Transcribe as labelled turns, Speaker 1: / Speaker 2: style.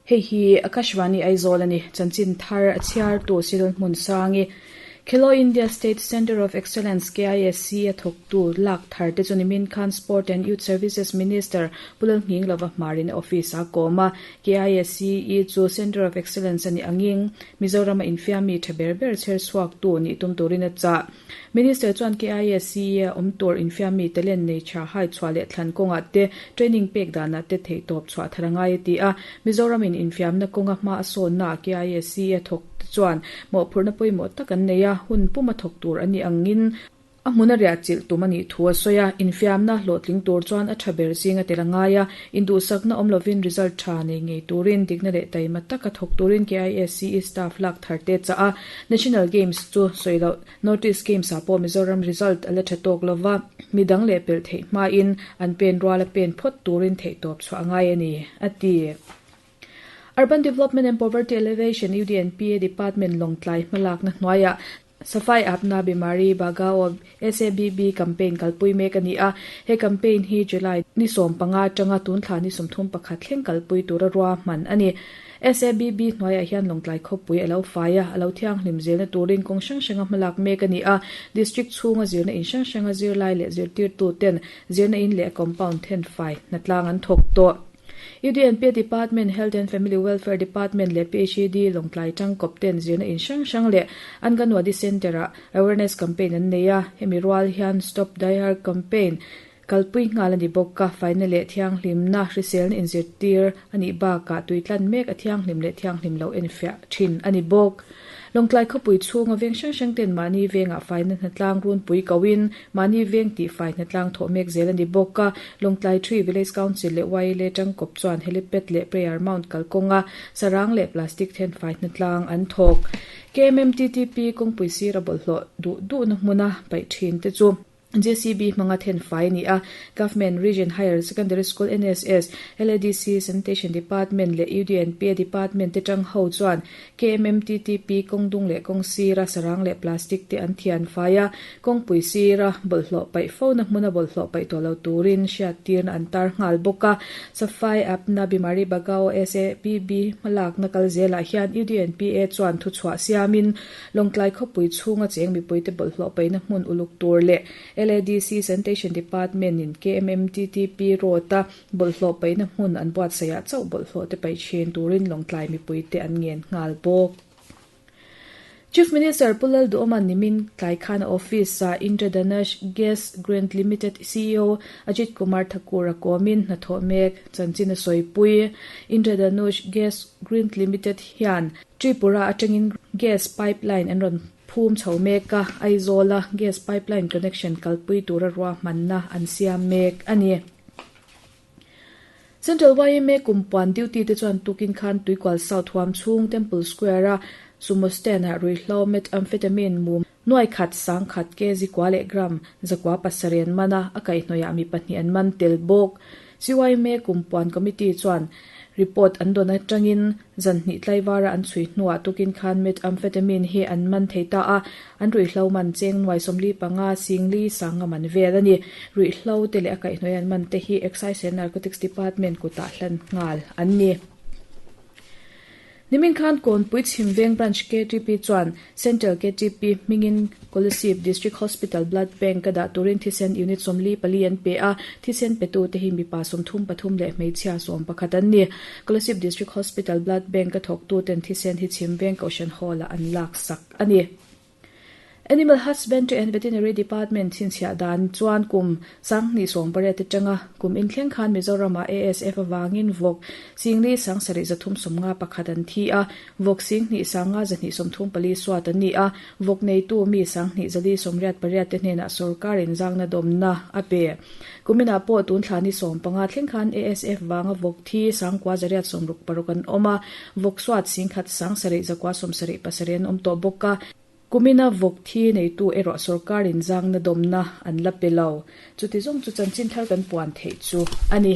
Speaker 1: Hei hi Akashvani Aizawl a ni. Chanchin thar a chhiartu Cyril Hmunsangi, Khelo India State Centre of Excellence, KISC, a thawktu lak thar te chu nimin khan Sport and Youth Services Minister Pu Lalnghinglova Hmarin a office a kawm a. KISC-i chu Centre of Excellence a nih angin Mizorama infiammi tha ber ber chher chhuaktu nih tum turin a chah. Minister chuan KISC-a awm tur infiammi talent nei tha hai chhuah leh thlan kawngah te training pek danah te theihtawp chhuah thar a ngai a ti a. Mizoramin infiamna kawnga hma a sawnnaah KISC-a thawk te chuan mawhphurhna pawimawh tak an nei a, hun puma thawk tur a nih angin A hmuna riah chilh tum a nih thu a sawi a, infiamna hlawhtling tur chuan a tha ber zing a tel a ngai a, induhsakna awm lovin result tha nei ngei turin dikna leh taima taka thawk turin KISCE staff lak thar te chah a, National Games chu sawi loh North East Games ah pawh Mizoram result a la tha tawk lova, midang leh pelh theih hmain an pen rual a pen phawt turin theihtawp chhuah a ngai a ni, a ti. Urban Development and Poverty Alleviation, UDNPA, Department Lawngtlai hmalakna hnuaiah Safai Apna Bimari Bhagao, SABB, campaign kalpui mek a ni a. He campaign hi July ni 15 atanga tun thla ni 31 thleng kalpui tura ruahman a ni. SABB hnuaiah hian Lawngtlai khawpui a lo fai a, a lo thianghlim zirna turin kawng hrang hranga hmalak mek a ni a. District chhunga zirna in hrang hranga zirlai leh zirtirtuten zirna in leh a compound thenfai hnatlang an thawk tawh. UDNP Department, Health and Family Welfare Department leh PHED Lawngtlai tangkawp ten zirna in hrang hrang leh Anganwadi Centre-ah awareness campaign an nei a, hemi rual hian Stop Diarrhea Campaign kalpui nghal a ni bawk a, faina leh thianghlimna hriselna inzirtir a nih bakah tuitlan mek a thianghlim leh thianghlim loh enfiah thin a ni bawk. Lawngtlai khawpui chhunga veng hrang hrang ten mahni vengah faina hnatlang runpui koin mahni veng tih fai hnatlang thawh mek zel a ni bawk a. Lawngtlai Tree Village Council leh YLA tangkawp chuan helipad leh prayer mount kalkawnga sarang leh plastic then fai hnatlang an thawk. KMMTTP kawngpui sira bawlhhlawh duh duhna hmuna paih thin te chu JCB hmanga then fai a ni a, Government Region Higher Secondary School, NSS, LADC, Sanitation Department leh UDNPA Department te tang ho chuan KMMTTP kawng dung leh kawng sira sarang leh plastic te an thian fai a, kawngpui sira bawlhhlawh paih fona hmuna bawlhhlawh paih tawh lo turin hriattirna an tar nghal bawk a. Safai Apna Bimari Bagao SAPB hmalakna kal zelah hian UDNPA chuan thuchhuah siamin Lawngtlai khawpui chhunga cheng mipuite bawlhhlawh paihna hmun uluk tur leh LADC Sanitation Department-in KMMTTP Road-a bawlhhlawh paihna hmun an buatsaihah chauh bawlhhlawh te paih thin turin Lawngtlai mipuite an ngen nghal bawk. Chief Minister Pu Lalduhawma nimin tlai khan a office-ah Indradhanush Gas Grant Limited ceo Ajit Kumar Thakur a kawmin hnathawh mek chanchin a sawipui. Indradhanush Gas Grant Limited hian Tripura atangin gas pipeline an rawn phum chho mek a, Aizawla gas pipeline connection kalpui tura ruahmanna an siam mek a ni. Central yma kumpuan duty te chuan tukin khan Tuikual South huam chhung Temple Square-a Sumo Stand-ah ruihhlo methamphetamine mum nuai khat sang khat kg kua leh gram zakua pasarih an man a, a kaihhnawihah mi pahnih an man tel bawk. CYMA kumpuan committee chuan report an dawn atangin zan hnih tlaivara an chhui hnuah tukin khan methamphetamine hi an man thei ta a, an ruihhlo man cheng nuai 45 singli sanga man vel a ni. Ruihhlo te leh a kaihhnawih an man te hi Excise and Narcotics Department kutah hlan nghal an ni. Nimin khan Kawnpui Chhimveng Branch ktp chuan Central ktp hmingin Kolasib District Hospital Blood Bank a dah turin thisen unit 44 an pe a, thisen petute hi mipa 33 leh hmeichhia 11 an ni. Kolasib District Hospital Blood Bank a thawktuten thisen hi Chhimveng Kohhran Hall-ah an laksak a ni. Animal Husbandry and Veterinary Department chhinchhiah dan chuan kum 2018 atanga kum inthleng khan Mizoramah ASF avangin vawk singli 7351 an thi a, vawk sing 2,534 suat an ni a, vawk neitu mi 2,488 te hnenah sorkarin zangna dawmna a pe. Kuminah pawh tun thla ni 15 thleng khan ASF vanga vawk thi 9,866 an awm a, vawk suat 1,000 7,977 an awm tawh bawk a. Kumina vawk thi neitu erawh sorkarin zangna dawmna an la pe lo. Chuti zawng chu chanchin thar kan puan theih chu a ni.